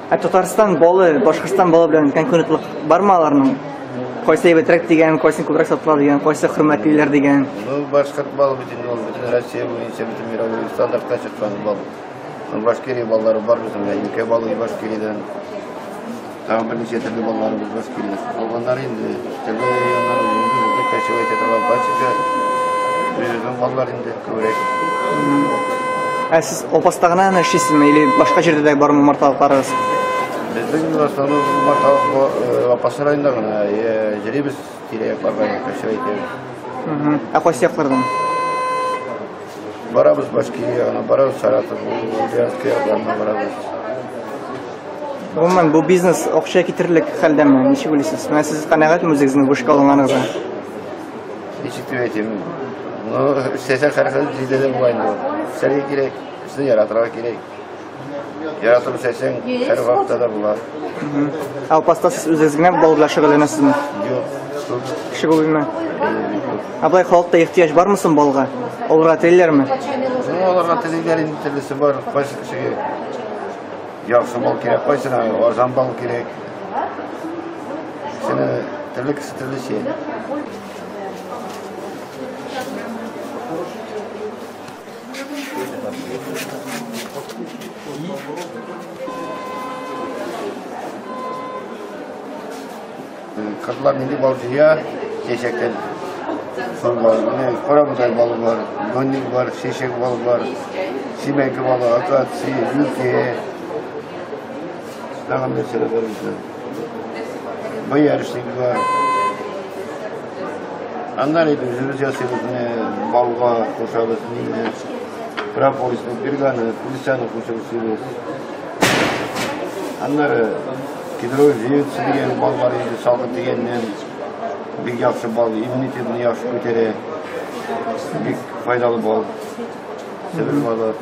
Ә Татарстан балы, Башкортстан балы белән конкурентлык бармы аларның? Кайсы әйбәтрәк дигән, кайсын күбрәк сатыла дигән, кайсы хөрмәтлиләр дигән? Ну, башкорт балы бит инде ул бөтен Россия буенча, бөтен мировой стандартка чыккан бал. Ну, Башкирия баллары бар безнең, менә юкә балы Башкириядән. Тагын берничә төрле балларыбыз Башкириядән. Калганнары инде төрле районнар үзебезнең кочевать итә торган пасека. Үзебезнең баллар инде күбрәк. Ә сез Апаста гына эшлисезме или башка җирдә дә бармы умарталыкларыгыз? Безнең в основном умарталык Апас районында гына йөрибез тирә-якларга кочевать итәбез. Ә кайсы яклардан? Барабыз Башкирия ягына, барабыз Саратов, Ульяновск якларына барабыз. Гомумән, бу бизнес акча китерерлек хәлдәме? Ничек уйлыйсыз? Менә сез канәгатьме үзегезнең бу эшкә алынганыгызга? Ничек дип әйтим? Ну, эшләсәң һәр җирдә дә була инде ул. Эшләргә кирәк, эшне яратырга кирәк. Яратып эшләсәң, һәр вакытта да була. Ә Апаста сез үзегез генә бал белән шөгыльләнәсезме? Юк, күп. Кеше күпме? Ә болай халыкта ихтыяҗ бармы соң балга? Алырга телиләрме? Ну, алырга телиләр инде, төрлесе бар. Кайсы кешегә яхшы бал кирәк, кайсына арзан бал кирәк. Кешене төрле кеше төрлечә. Кызлар нинди бал җыя, чәчәктән шул бал. Менә карабодай балы бар, донник бар, чәчәк балы бар, симәнке балы, акация, юкә. Тагын нәрсәләр бар бездә. Боярышник бар. Аннан инде үзебез ясыйбыз, менә балга кушабыз, нине, прополисны, перганы, пыльцаны кушып ясыйбыз. Аннары кедровый живица дигән бал бар инде, салкын тигәннән бик яхшы бал, иммунитетны яхшы күтәрә. Бик файдалы бал. Себер балы.